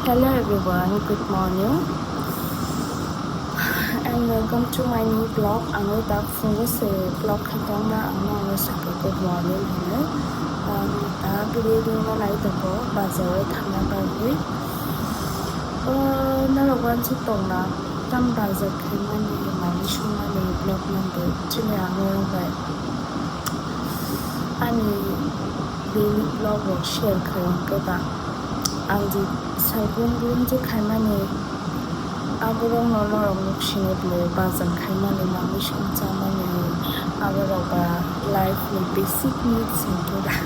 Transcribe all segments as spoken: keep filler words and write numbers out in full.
Hello everyone, good morning and welcome to my new vlog. Ang oi tak phungo se vlog khaitongma ang no ano sakha good morning hwnwi. Ang ta video no nai tongo bazar o thangna bagwi. O norok uansuk tongna tam bazar khaimani manwi songmani vlog nangwi chini ang norok bai ani daily vlog rok share khaio hwnkhe ba ang je salbrum brum je khaimani aborokno norok nuk sini bwlwi bajan khaimani manwi songchamani aborok ba life ni basic needs hwnkhe ba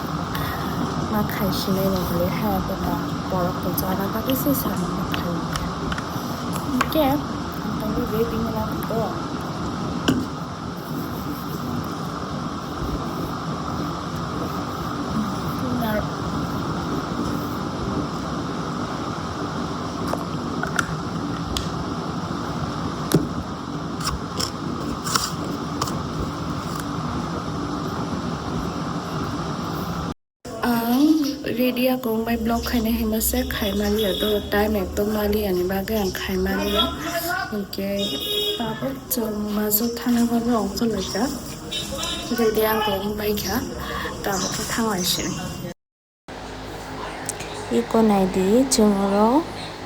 ma khai sinai ni bwlwi haya khe ba borok bo chana bagwi se sana ma khaio hwnkhe ang tongwi ready wngna tongo. Ang ready ya kong bai vlog khaina hima se khai mali ya to time ekdom mali ani bagwi ang khai mali ya. Hwnkhe tabuk chwng majo thana bagwi ong chwlai kha. Ready ang kong bai kha tabuk khe thang lai sini. Iko naidi chwng oro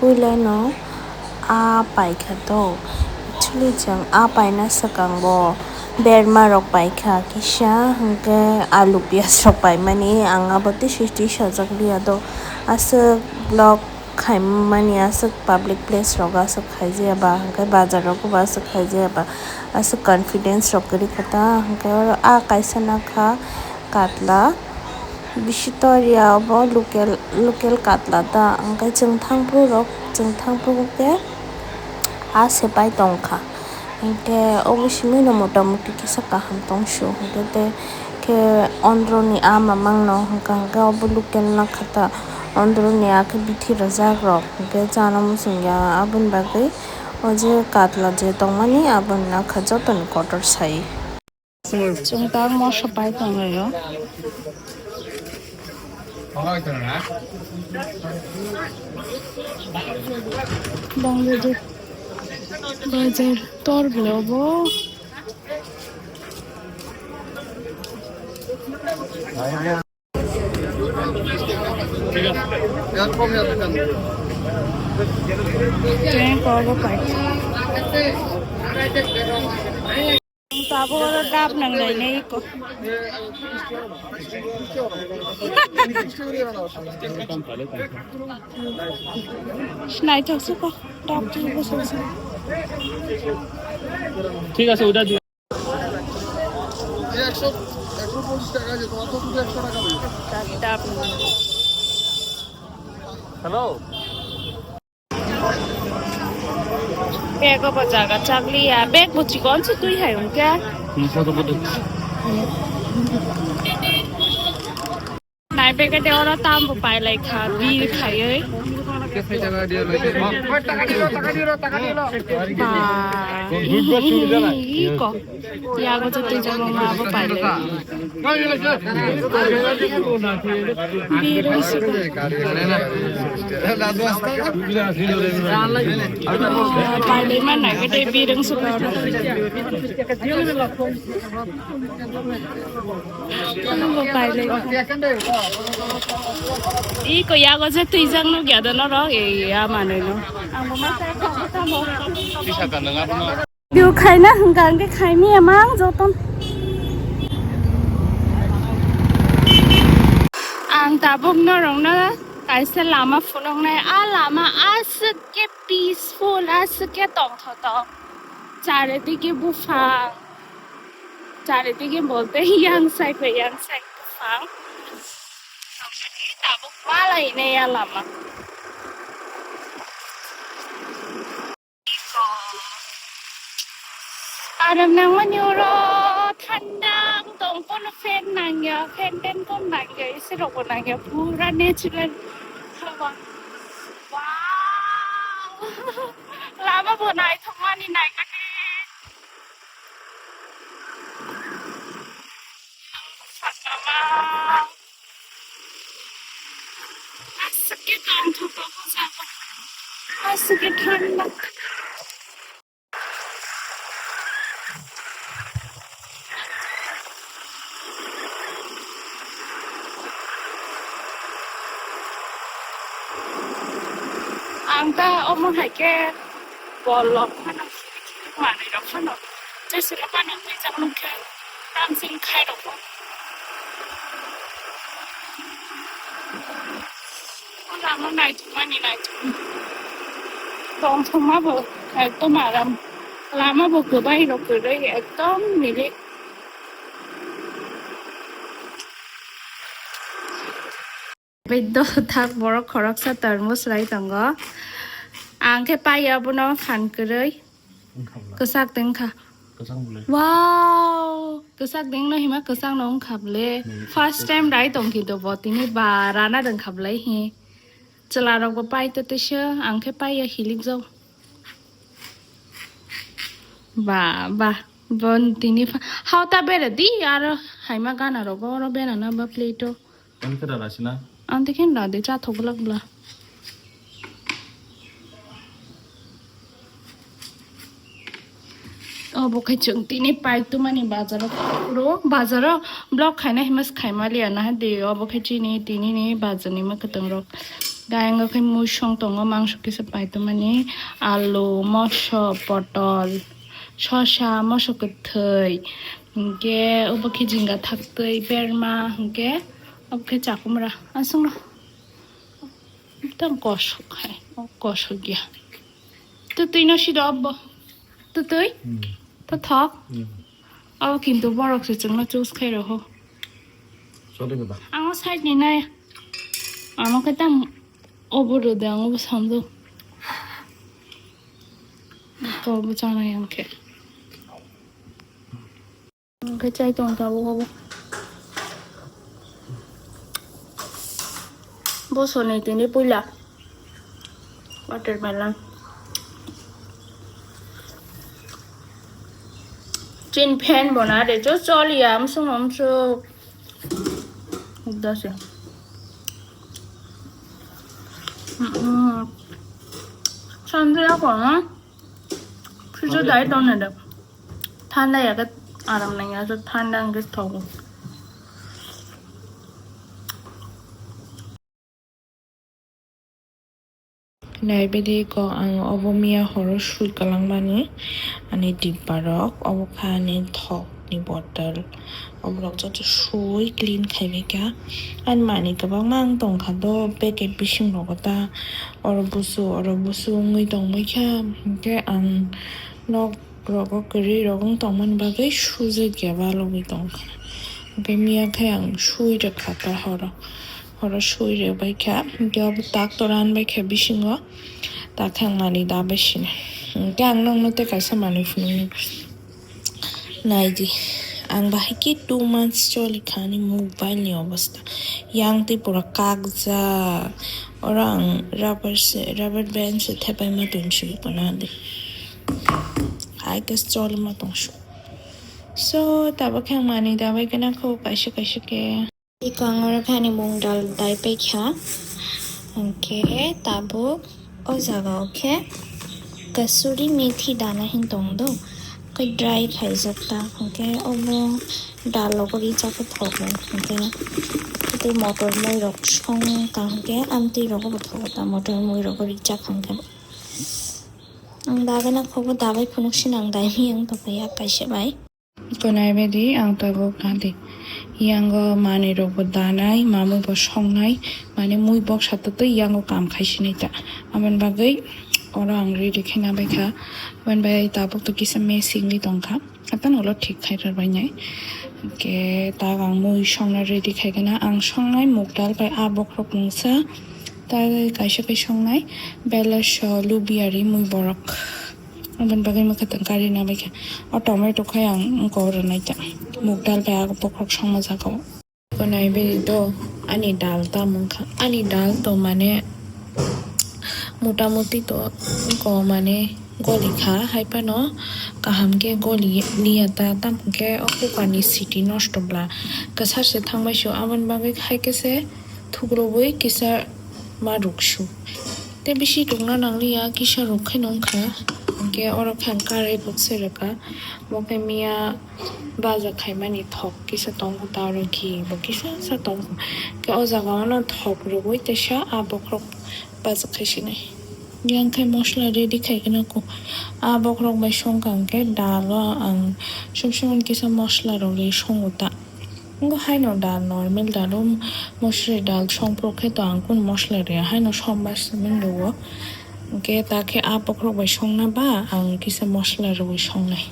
puila no aa paikha to. Actually chwng aa paina swkang bo berma rok paikha kisa, hwnkhe alu piyaj rok paimani ang abo tisi tisa jak liya do. Aswk vlog khaimani, aswk public place rogo aswk khaijaya ba, hwnkhe bazar rogo bo aswk khaijaya ba, aswk confidence rok kwrwi kha ta. Hwnkhe oro aa kaisa nakha katla. Bisi tor ya obo local, local katla ta, hwnkhe chwng thangphru rok, chwng thangphru khe aa se pai tong kha. Hwnkhe obo simi no mota moti kisa kaham tong sio, hwnkhe tei khe ondro ni aa mamang no hwnkha hwnkhe obo local nakha ta, ondro ni aa khe bithi rwjak rok hwnkhe chana muchung ya, aboni bagwi o je katla je tongmani aboni nakha joto ni kotor sai. Chwng ta moso pai tonglaio. Bangladesh bazar tor bwlai obo. Tei obo pai. Tabuk oro dap nang lai nai ko. Naithok se ko dap tu bo se. ঠিক আছে, ওটা দিন। একশো, একশো পঁচিশ টাকা আছে, তোমার তো শুধু একশো টাকা দেবে। Dap nang. Hello. Bag obo jaga chakliya. Bag bo chikon se twi hai hwnkhe. Hmm, photo, photo. Nai bag de oro tambo pailai kha, bir khaioi. Ba, iko. Yago je twi jagao ma abo pailai. Birung suka. Pailai man nai khe tei birung suka. Abo pailai. Iko yago je twi jak nukya da norok, e, ya manwi no. Ang bo ma sa kha tamo. Video khaina hwnkha hwnkhe khaimaya mang joto. Ang tabuk norokno kaisa lama phunuknai. A lama aswk khe peaceful, aswk khe tongthotok. Charidike buphang. Charidike bolte yang side bai yang side buphang. Tabuk malainai a lama. Aram nangmani oro thanda wng tong, kono fan nangya, fan ten kono nangya, A C rokbo nangya, pura natural hawa. Wow! Lama bo naithokmani naikhe. Sakama. Aswk khe tongthok o jaga. Aswk khe thanda. Ang ta omo hai khe bol rok phano, manwi rok phano, jeswk phano twijak nukhe, tamsing khai rokbo. O lama naithokmani naithok. Tongthokma bo ekdom aram. Lama bo kwbai rok kwrwi ekdom milik. Bai do thak borok khoroksa tormos lai tongo. Ang khe paiya bono phan kwrwi. Wngkha bwla. Kwchak tei wngkha. Kwchak bwle. Wow! Kwchak tei wngno hima kwchak no wngkha bwle. Nini first time rai tong khe do bo tini ba rana rwngkha bwle hi. Chwla rok bo pai to tisa, ang khe paiya hilik jao. Ba, ba, bon tini pha-, hao ta bera di, aro haima gana rok oro bera na ba plate o. Ani khe rara sina? Ang te khe rade cha thok glak bla. Obo khe chwng tini paitwmani bazaro phuru, bazaro vlog khaina hima se khaima liya na de, obo khe chini tini ni bazar ni mwkhwtwng rok. Dayang khe mui song tongo, mangso kisa paitwmani, alu, moso, potol, sosa, moso kwthwi, hinkhe obo khe jinga thaktwi, berma, hinkhe obo khe chakumra. Aswkno. Tang kosok hai, o kosok ya. Twtwi no sido abo. Twtwi? Hmm. To thok? Hmm. Abo kintu borok se chwngno choose khai roho. Sorry baba. Ang o side ni nai. Ang o khe tang obo rode ang obo samdo. Ko obo chana yang khe. Hwnkhe chai tong tabuk obo. Bosoni tini puila watermelon. Chin fan bo na de cho choliya amsung amsuk. Dase. Mm-mm. Sandra ko na? Fridge o dai ton na de. Thanda ya ke aram nang ya, so thanda ang ke thogo. Nai bedi ko ang obo miya horo sui kalang mani ani dibba rok, obo kha ani thok ni bottle, obo rok joto sui clean khai bai kha. Ani mani kwbangma ang tong kha do packet bising rogo ta oro busu, oro busu wngwi tong bai kha, hinkhe ang nok rogo kwrwi rok wng tongmani bagwi sujui khe balogwi tongkha. Hwnkhe miya khe ang sui rwkha ta horo, horo sui rwbaikha. Hwnkhe obo tak tora wngbaikha bisingo, tak khe ang manwi da bai sini. Hwnkhe ang nokno tei kaisa manwi phunuknai. Naidi, ang bahai khe two months cholikha ani mobile ni obostha. Yang tei pura kakjak. Oro ang rubber se, rubber band se thepaima tonswi kono de. Hai khe cholima tongsu. So, tabuk khe ang manwi dabai gana kho kaisa kaisa khe. Iko ang oro khe ani mung dal dai paikha. Hwnkhe tabuk o jaga o khe kasuri methi dana hin tong do. Khe dry khaijak ta. Hwnkhe obo dal rogo rijak khe thogo. Hwnkhe tei motor mui rok song ka hwnkhe amtwi rogo bo thogo ta motor mui rogo rijak hwnkhe. Ang dabai na khobo dabai phunuk sin ang dai mi ang tongkha yak kaisa bai. Konai bedi ang tabuk nadi. Yango manwi rok bo danai, mamui bo songnai, mane mui boksa twtwi yango kam khaisinai ta. Aboni bagwi oro ang ready khe nabai kha. Aboni bagwi tabuk to kisa messing di tongkha. Atano ulo thik khai rwbainai. Hwnkhe tak ang mui songna ready khai gana. Ang songnai muk dal bai a bokhorok mungsa. Tai kaisa kai songnai belaso lubiari mui borok. Aboni bagwi mwkhwtwng kari nabai kha. O tomato khai ang wngkok rwnai ta. Muk dal bai a bokhorok songma jaga o. Konai bini do ani dal tamo wngkha. Ani dal to mane mota moti to wngkha mane goli kha, hai phano kaham khe goli liya ta, tamo khe o cooker ni siti nosto bla kwsar se thang bai su, aboni bagwi hai khe se thukrubui kisa ma ruk su. Bisi tongna nangliya, kisa rok khe nongkha. Hingke oro khe ang karai bokse rwkha. Bo khe miya baja khaimani thok kisa tongo, ta oro ghi bo kisa sa tongo. Hingke o jaga o no thok rwui teisa a bokhorok baja khaisinai. Yang khe mosla ready khaikhe nangkho. A bokhorok bai songkha hingke dal o ang sum sum kisa mosla rwui songo ta. Ngo haino dal normal dal o mosri dal songprok khe to ang kun mosla rwya, haino sombar simi rwo. Hingke ta khe a bokhorok bai songna ba ang kisa mosla rwui songnai.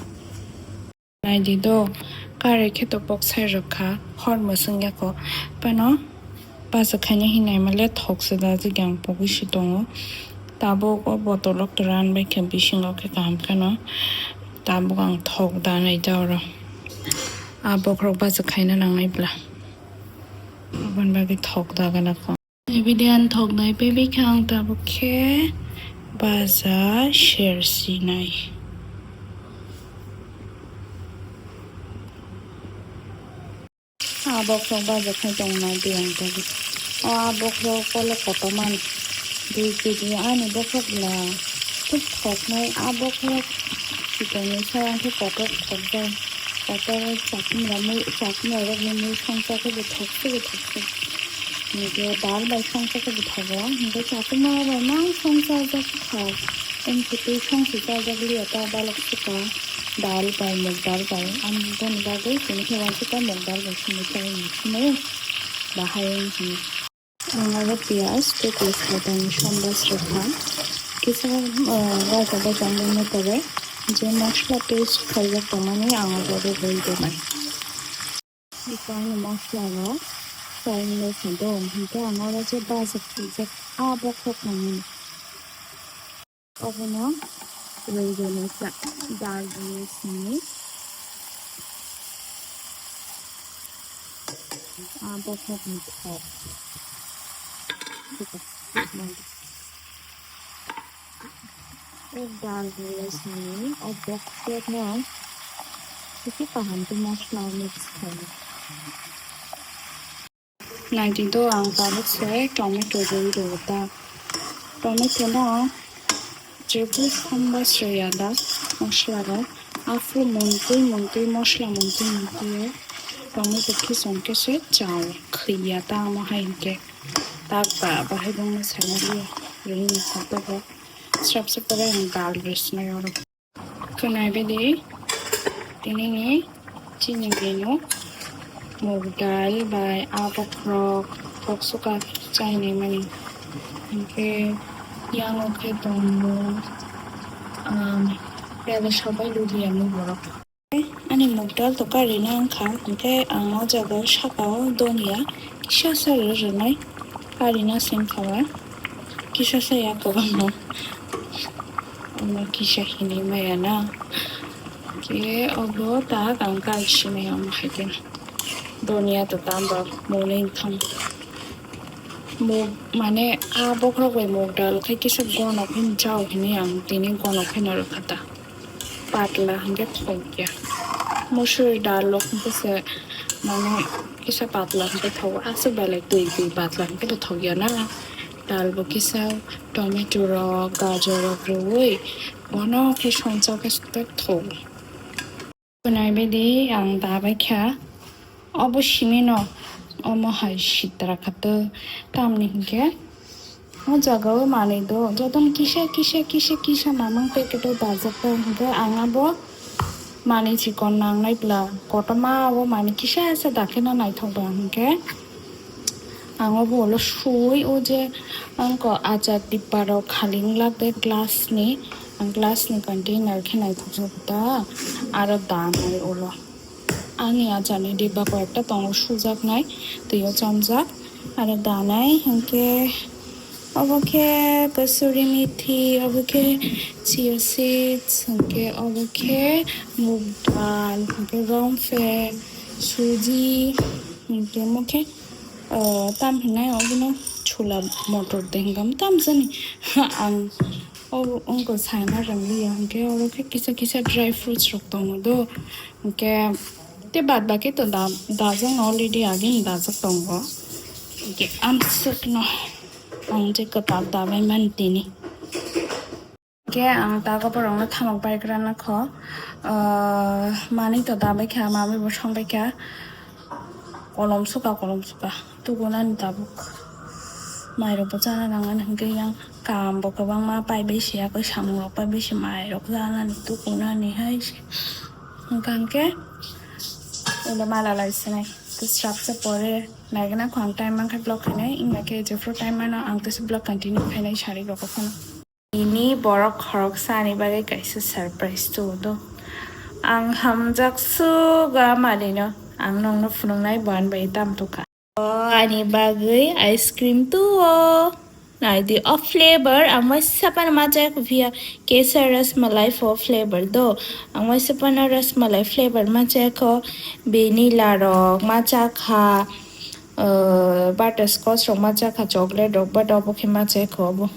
Naidi do, karai khe to bok sai rwkha, hor mwswng yako. Pano baja khaina hinwi male thok se dajik ang pogwi si tongo. Tabuk o botolo kwran bai khe bisingo khe kaham kheno tabuk ang thok danai ta oro. A bokhorok baja khaina nangnai bwla. Aboni bagwi thok dagana kho. Video ang thok dai pebikha ang tabuk khe baja share sinai. A bokhorok baja khai tong nai di ang tabuk. O a bokhorok kole kotorma dui kg ani bokhorok la thuk thoknai a bokhorok chikon ni sara khe kotor thokjak. Kotor chakmra mui chakmra rok ni mui songcha khe bo thok se bo thok se. Hingke dal bai songcha khe bo thogo. Hingke chakmra bai mang songcha jak kha. Em khe tei songsi cha jak liya ta balok sika dal bai muk dal bai. Am boni bagwi tini khe wansukha muk dal bai sini chai ni sini bahai wng sini. Ang aro piyaj tei tejpata ni sombas rwkha. Kisa, ah, raja baja wngwi tore je mosla paste khaijak tongmani ang abo rwgwi rwnai. Bwskango mosla rok fry wngwi kha do, hinkhe ang oro je bajak khaijak a bokhorok nangmani. Obono rwi rwnai kha, dal rwi simi a bokhorok ni thok. O dal rwi simi o bokhorokno khe kaham khe mosla mix khainai. Naidi do ang tabuk se tomato rwi rwo ta. Tomato no jebwi samba srwi ya da mosla rok. Aphuru montwi montwi mosla montwi montwi o tomato khe chong khe se chao khwi ya ta omo hai hinkhe. Tak ba bahai bangma sai nai rwi ni kha tabuk. Srap se pore ang dal rwi sinai oro. Khwnai bidi tinini chini menu mug dal bai a bokhorok thok suka chainai mani. Hinkhe yango khe tongo, um, pele sabai ludia mug borok. Ani mug dal to karina wngkha, hinkhe ang o jaga o saka o donia kisa sa rwnai karina se wngkha ba kisa sa ya kwbangma. Omo kisa hinwi maya na. Khe obo tak ang kai sinai omo hai khe. Donia to tamba mwnwi thang. Mug mane a bokhorok bai mug dal khai kisa gonok hin chao hinwi ang tini gonok hin rwkha ta. Patla hinkhe thokya. Musuri dal rok hinkhe se mane kisa patla hinkhe thogo. Aswk belai twi twi patla hinkhe bo thokya na. Dal bo kisa tomato rok, gajor rok rwui bono khe songcha khe thok. Khwnai bidi ang dabai kha. Obo simi no omo hai sitra khato tamni hinkhe o jaga o manwi do jotono kisa kisa kisa kisa mamang packet o dajak ta hinkhe ang abo manwi chikon nangnai bwla kotorma o manwi kisa sa dakheno naithok ba hinkhe. Ang obo ulo sui o je ang ko achar dibba rok khali wng lak de glass ni, ang glass ni container khe naithok jago ta, aro danai ulo. Ani achar ni dibba koyekta tongo sujaknai, twi o chamjak, aro danai hinkhe obo khe kasuri methi, obo khe chia seeds, hinkhe obo khe mug dal, hinkhe romphe, suji, hinkhe omo khe. O, tam hinai obono chula motor de hingam tam jani. Ang o wngkha sana rwngya, hinkhe oro khe kisa kisa dry fruits rok tongo do. Hinkhe te bad baki to da, dajak no already agini dajak tongo. Hinkhe amswk no. Ang je kwtal dabai mani tini. Khe ang tago borokno thamok baigra nakho. Ah, manwi to dabai kha, mamwi bo song bai kha. Kolom suka, kolom suka. Tugunani tabuk. Mairok bo chana nang ani hwnkhe yang kam bo kwbangma pai bai se, yakoi samung rok pai bai se, mairok chanani tugunani hai se. Hwnkha hwnkhe ulo mala lai sinai. Tei srapsa pore naigwna kho ang time mankha vlog khainai, wngya khe jephru time mano ang teisa vlog continue khainai sari rok phano. Tini borok khoroksa ani bagwi kaisa surprise tubu do. Ang hamjak suga malino, ang nongno phunuknai bo ani bai tam tukha. O ani bagwi ice cream tuo. Naidi o flavor, ang waisa phano ma chaya kho phiya, Kesar Rasmalai pho flavor do. Ang waisa phano Rasmalai flavor ma chaya kho, vanilla rok ma chakha, uh, butterscotch rok ma chakha, chocolate rok, but obo khe ma chaya kho obo.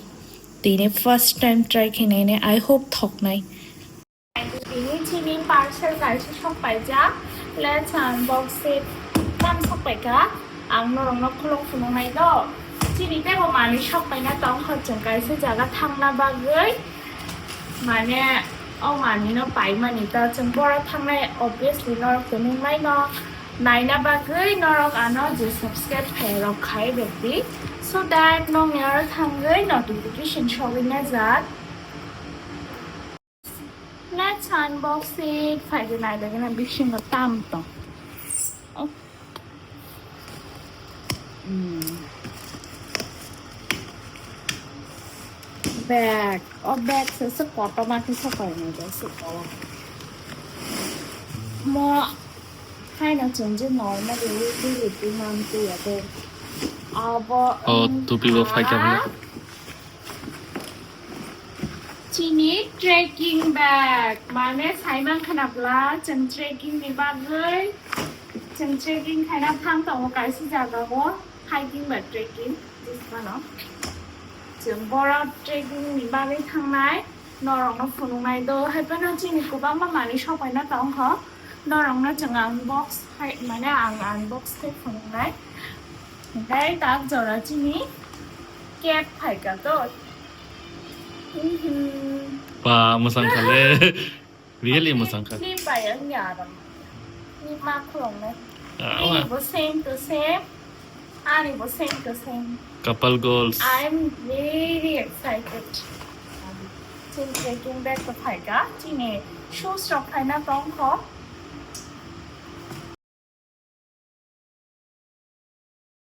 Tini first time try khe nainai, I hope thoknai. Tini chini parcel kaisa sok paijak. Let's unbox it. Tam sok paikha. Ang norokno khulok phunuknai do. Chini teibo manwi sok paina tongkha chwng kaisa jaga thangna bagwi. Mane o manwino paimani ta chwng boro thangnai, obviously norok to nuknai no. Naina bagwi norok ano je subscribe khairok khai rwdi. So that nokni aro thangwi notification sogwi najak. Let's unbox it. Phaidi nailagina bisingo tam tong. Oh. Hmm. Bag. Oh, bag se se kotor ma khe se kotor ma khe se kotor. Mo hai na chonje normal ri ri ri ri man tu ya de. Abo. Oh, tupi bo phai kha hwnwi. Chini trekking bag, mane saiman khana bla, chwng trekking ni bagwi, chwng trekking khaina thang tongo kaisa jaga o, hiking ba trekking, jismano. Chwng boro trekking ni bagwi thangnai, norokno phunuknai do, hai phano chini kwbangma manwi sopaina tongkho, norokno chwng unbox hai, mane ang unbox khe phunuknai. Hwnkhe tak jora chini cake phaikha to. Mhm. Ba, mwchang kha le. Really mwchang kha. Ni bai ang ya ram. Ni ma khulong ne. Ah, ni wa. Bo same to same. Ani bo same to same. Couple goals. I'm very excited. Chini trekking bag to phaikha. Chini shoes rok phaina tongkho.